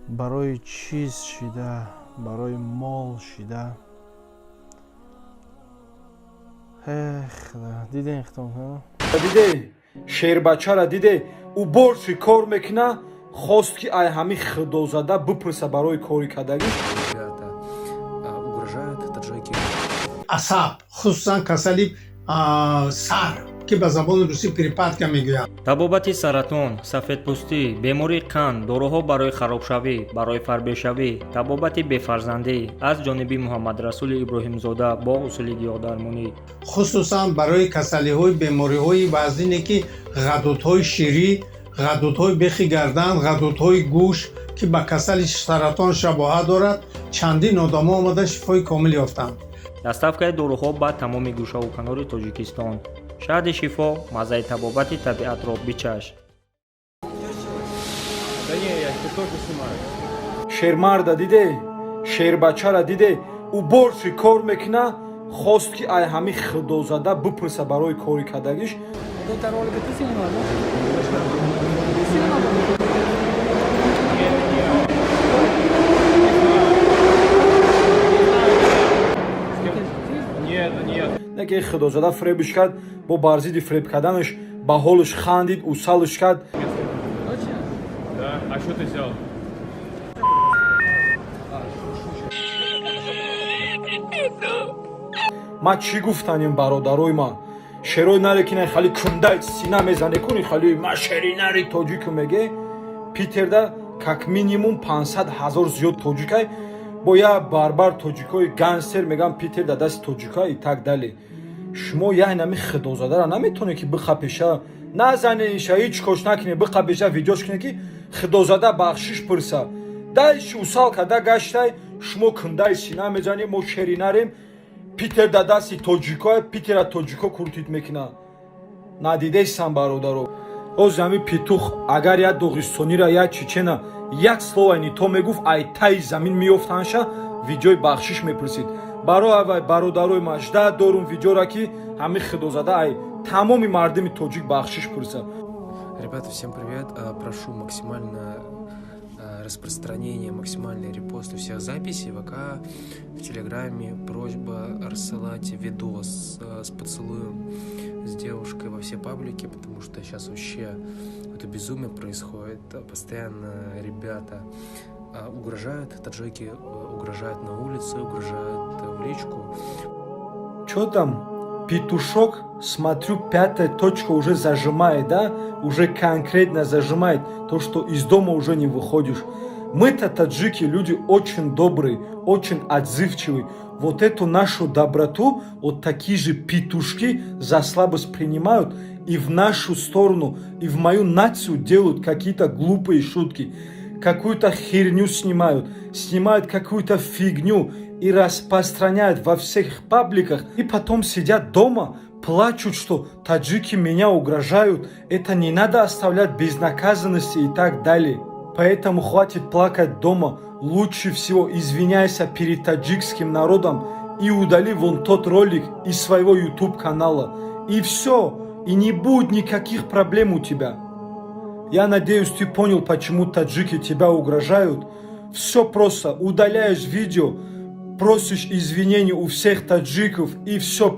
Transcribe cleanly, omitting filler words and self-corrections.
барои чиз шида, барои мол шида. Диден хитон диде шербачара диде ӯ борши кор мекуна хост ки ай ҳами худозада бипурса барои кори кардагӣ. Угрожают таджики. Асаб, хусусан касали сар ки ба забони русӣ припадка мегӯянд. табобати саратон, сафедпӯстӣ, бемории қанд, дороҳо барои харобшавӣ, барои фарбешавӣ, табобати бефарзандӣ аз ҷониби Муҳаммадрасули Иброҳимзода бо усули гиёҳдармонӣ. хусусан барои касалиҳои бемориҳои вазние ки ғадудҳои ширӣ, ғадудҳои бехи гардан, ғадудҳои гӯш ки ба касали саратон шабоҳат дорад, чандин одамо омада шифои комил ёфтанд. Доставкаи дороҳо ба тамоми гӯшаву канори Тоҷикистон. Шаҳди шифо, маззаи табобати табиатро бичаш. Шермарда диде шербачара диде ӯ борши кор мекуна хост ки ай ҳами худозада бипурса барои кори кардагиш. Неки худозада фребиш кард, бо барзиди фреб карданаш ба ҳолаш хандид, усалш кард. А что ты взял? ма чӣ гуфтанем бародарои ман? Шерои наре ки не хали кундай сина мезане куни хали ма шеринари тоҷику меге. Питерда как минимум 500,000 зиёд тоҷикай бо як барбар тоҷикои гангстер мегам Питер да дасти тоҷикай и так дале. Шумо яънами худозадара наметавоне ки бихапеша назанеша ҳеҷ кош накине бихапеша видеош кине ки худозада бахшиш пурса. Дайши усал карда гаштай шумо кундай сина мезане мо шеринарем. Питер да дасти тоҷикои Питера тоҷико куртит мекуна. Надидесан бародаро. Оз ҳами петух агар як доғистонира як чечена як слова ни то мегуфт ай таи замин меёфтанша видеои бахшиш мепурсид. Барои аввал бародарои ман жда дорум видеора ки ҳами худозада ай тамоми мардими тоҷик бахшиш пурса. Ребята, всем привет. Прошу максимальное распространение, максимальный репост всех записей ВК, в Телеграме. Просьба рассылать видос с поцелуем с девушкой во все паблики, потому что сейчас вообще это безумие происходит. Постоянно ребята угрожают, таджики угрожают на улице, угрожают в личку. Чё там? Петушок, смотрю, 5-я точка уже зажимает, да? Уже конкретно зажимает то, что из дома уже не выходишь. Мы-то, таджики, люди очень добрые, очень отзывчивые. Вот эту нашу доброту вот такие же петушки за слабость принимают и в нашу сторону, и в мою нацию делают какие-то глупые шутки. Какую-то херню снимают какую-то фигню и распространяют во всех пабликах, и потом сидят дома, плачут, что таджики меня угрожают, это не надо оставлять без наказанности и так далее. Поэтому хватит плакать дома, лучше всего извиняйся перед таджикским народом и удали вон тот ролик из своего YouTube канала. И все, и не будет никаких проблем у тебя. Я надеюсь, ты понял, почему таджики тебя угрожают. Все просто, удаляешь видео, просишь извинений у всех таджиков и все.